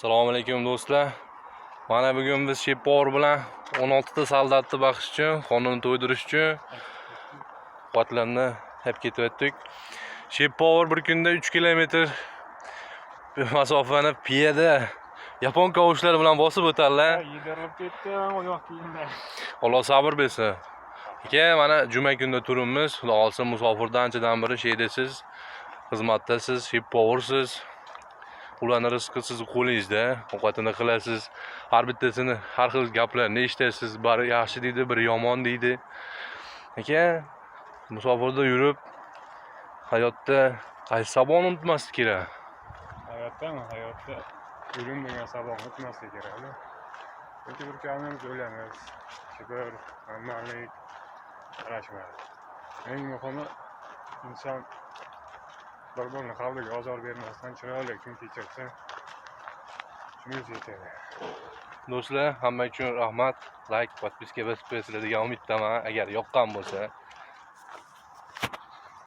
Assalomu alaykum, do'stlar. Mana bugun biz шеф повар bilan 16 ta soldatni baqish uchun, qornini to'ydirish uchun ovqatlarni olib ketyaptik. Шеф повар bir kunda 3 kilometr masofani piyoda yapon kavushlar bilan bosib o'tadilar. Yedirilib ketdim oyoq kiyimlar. Alloh sabr bersin. Aka, mana juma kunda turibmiz. Xudo xohlasa, musofirda anchadan beri shedasiz, xizmatdasiz, шеф повар siz. Ularni rizqi sizni qo'lingizda, ovqatini qilasiz. Har bittasini har xil gaplarni eshitasiz. Biri yaxshi deydi, biri yomon deydi. Aka, musofirda yurib hayotda qaysi saboqni unutmaslik kerak? Hayotdami? Hayotda o'lim degan saboqni unutmaslik kerakda. Chunki bir kunimiz o'lamiz. Kibr, manmanlik yarashmaydi. Eng muhimi, inson bir birini qalbiga ozor bermasdan chiroyli kun kechirsa, shunisi yetadi. Do'stlar, hamma uchun rahmat. Like, подписка bosib qo'yasizlar degan umiddaman. Agar yoqqan bo'lsa.